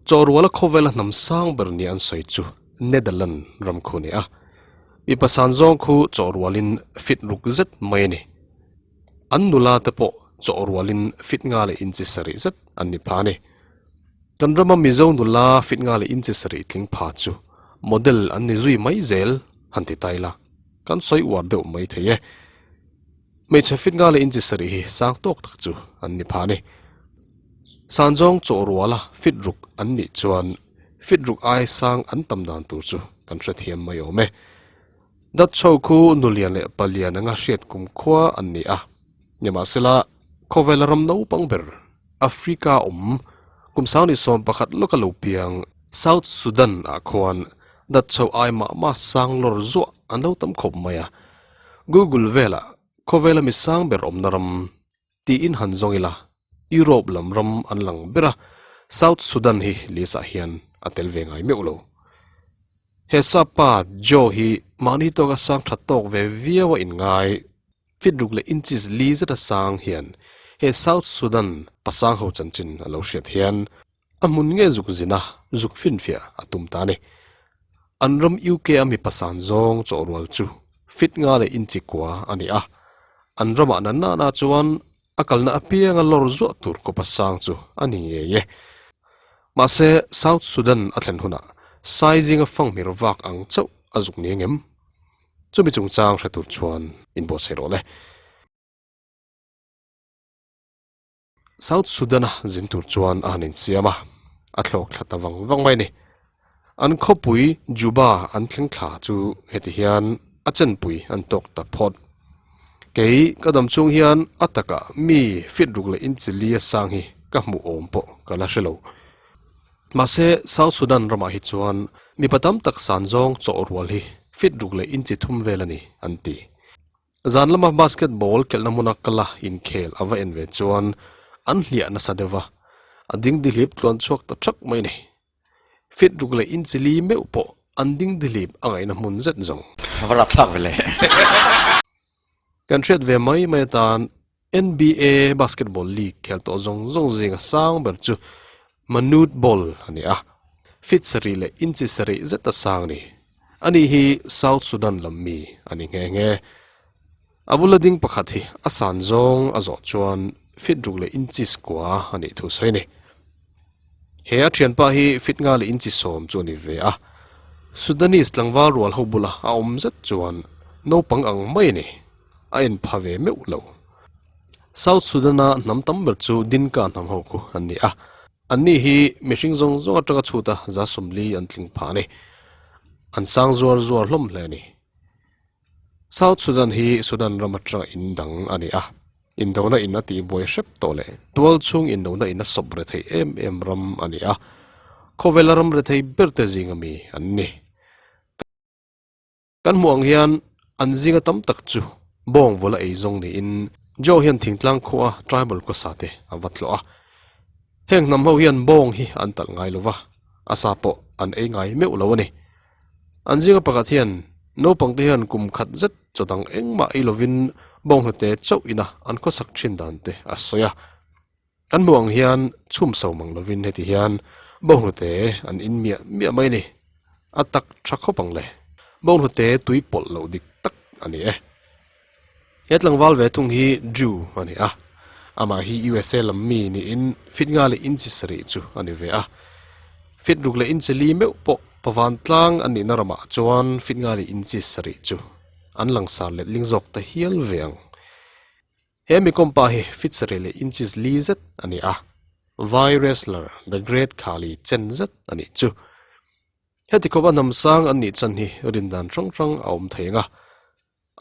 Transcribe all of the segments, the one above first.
Chawhruala khawvela hnam sang ber nia an sawi chu Netherland ram khu a ni a. Mipa san zawng khu chawhrualin fit ruk zet mai a ni. An nula te pawh chawhrualin fit nga leh inchi sarih zet an ni pha a ni. Kan rama Mizo nula fit nga leh inchi sarih tling pha chu model an ni zui mai zel han ti ta ila kan sawi uar deuh mai thei e. Hmeichhe fit nga leh inchi sarih hi sang tawk tak chu an ni pha a ni. Sanzawng chawhruala fit ruk an nih chuan fit ruk ai sang an tam dan tur chu kan hrethiam mai awm e. Dutch ho khu nulian leh palian anga hriat kum khua an ni a, nimahsela khawvela ram naupang ber Africa awm kum sangni 11 lawka lo piang South Sudan ah khuan Dutch ho ai mah mah sang lawr zuah an lo tam khawp mai a, Google velah khawvela mi sang ber awmna ram Tiin han zawng ila, Europe lam ram an lang ber a, South Sudan hi list ah hian a tel ve ngai meuh lo. He sap pa Joe hi mahni tawka sang tha tawk ve viau a inngai, fit ruk leh inches li zeta sang hian he South Sudan pasang ho chanchin a lo hriat hian a hmun nge zuk zin a, zuk finfiah a tum ta a ni. An ram UK a mipa san zawng chawhrual chu fit nga leh inchi kua a ni a, an ramah na nana chuan a kalna apianga lawr zuah tur kawpa sang chu a ni ngei e. Mahse, South Sudan a thlen hunah sai zinga fanghmir vak ang chauh a zuk ni angem? Chumi chungchang hre tur chuan inbuatsaih rawh le. South Sudan-a zin tur chuan a han insiam a, a thlawk thla ta vang vang mai a ni. An khawpui Juba an thleng thla chu heti hian a chenpui an tawk ta phawt. Kei ka dam chung hian a takah mi fit ruk leh inchi li a sang hi ka hmuh awm pawh ka la hre lo. Mahse South Sudan ramah hi chuan mipa tam tak san zawng chawhrual hi fit ruk leh inchi thum vel a ni an ti. Zan lama basketball kelhna hmuna kala inkhel a va en ve chuan an hliah nasa deuh va, a ding dihlip tluan chhuak ta thak mai a ni. Fit ruk leh inchi li meuh pawh an ding dihlip a ngaihna hmun zet zawng. A va rap thlak ve le. Kan hriat ve mai mai atan NBA Basketball League khel tawh zawng zawng zinga sang ber chu Manute Bol a ni a, fit sarih leh inchi sarih zeta sang a ni. Ani hi South Sudan lam mi a ni nghe nghe. A bula ding pakhat hi a san zawng a zawh chuan fit ruk leh inchi kua a nih thu sawi a ni. He a thianpa hi fit nga leh inchi 10 chu a ni ve a. Sudanese tlangval rual ho bula a awm zet chuan naupang ang mai a ni. A en pha ve meuh lo. South Sudan-a hnam tam ber chu Dinka hnam ho khu an ni a. Anni hi mihring zawng zawng atanga chhuta 40 an tling phah a ni. An sang zuar zuar hlawm hle a ni. South Sudan hi Sudan ram atanga in dang a ni a. Indona in a tihbuai hrep tawh leh tual chhung indona in a sawp re thei em em ram a ni a. Khawvela ram re thei ber te zinga mi an ni. Kan hmuh ang hian an zinga tam tak chu bawng vawla ei zawng niin Joe hian thingtlang khua tribal khawsa te a va tlawh a. Heng hnam ho hian bawng hi an talh ngai lo va, a sa pawh an ei ngai meuh lo a ni. An zinga pakhat hian naupang te hian kum khat zet chaw dang engmah ei lovin bawng hnute chauh ina an khawsak thin dan te a sawi a. Kan hmuh ang hian chhum so mang lovin heti hian bawnghnute an in miah miah mai a ni. A tak tha khawp ang le. Bawnghnute tui pawlh loh dik tak a ni e. He tlangval ve thung hi Drew a ni a. Amah hi USA lam mi niin fit nga leh inchi sarih chu a ni ve a. Fit ruk leh inchi li meuh pawh pavan tlang a nihna ramah chuan fit nga leh inchi sarih chu an langsar letling zawk ta hial ve ang. He mi kawmpa hi fit sarih leh inches li zet a ni a, Vai wrestler The Great Khali chen zet a nih chu. Heti khawpa hnam sang an nih chan hi rindan hrang hrang a awm thei ang a,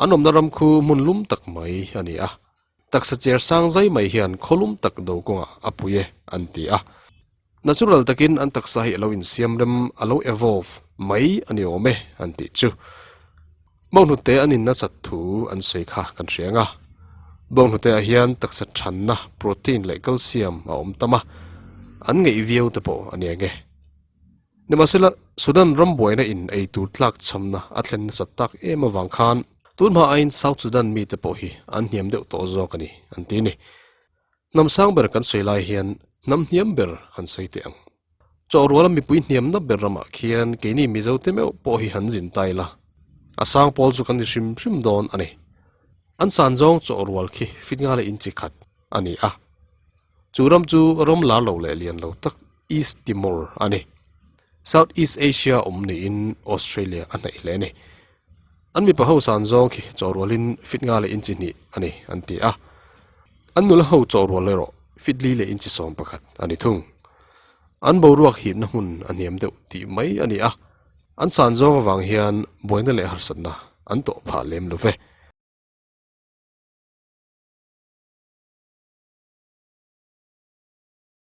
an awmna ram khu hmun lum tak mai a ni a, taksa cher sang zai mai hian khaw lum tak do kawngah a pui e an ti a. Natural takin an taksa hi a lo insiam rem, a lo evolve mai a ni awm e an tih chu. Bawnghnute an inna chat thu an sawi kha kan hria ang a. Bawnghnute ah hian taksa thanna protein leh calcium a awm tam a, an ngeih viau te pawh a ni ang e. Nimahsela, Sudan ram buaina in ei tur tlak chhamna a thlen nasat tak em avang khan tunhma aiin South Sudan mite pawh hi an hniam deuh tawh zawk a ni an ti a ni. Hnam sang ber kan sawi lai hian hnam hniam ber han sawi teh ang. Chawhruala mipui hniamna ber ramah khian keini Mizote meuh pawh hi han zin ta ila, a sang pawl chu kan ni hrim hrim dawn a ni. An san zawng chawhrual khi fit nga leh inchi khat a ni a. Chu ram chu ram lar lo leh lian lo tak East Timor a ni. South East Asia awm niin Australia a hnaih hle a ni. An mipa ho san zawng khi chawhrualin fit nga leh inchi hnih a ni an ti a. An nula ho chawhrual erawh fit li leh inchi 11 a ni thung. An boruak hipna hmun a hniam deuh tih mai a ni a, an san zawng avang hian buaina leh harsatna an tawh phah lem lo ve.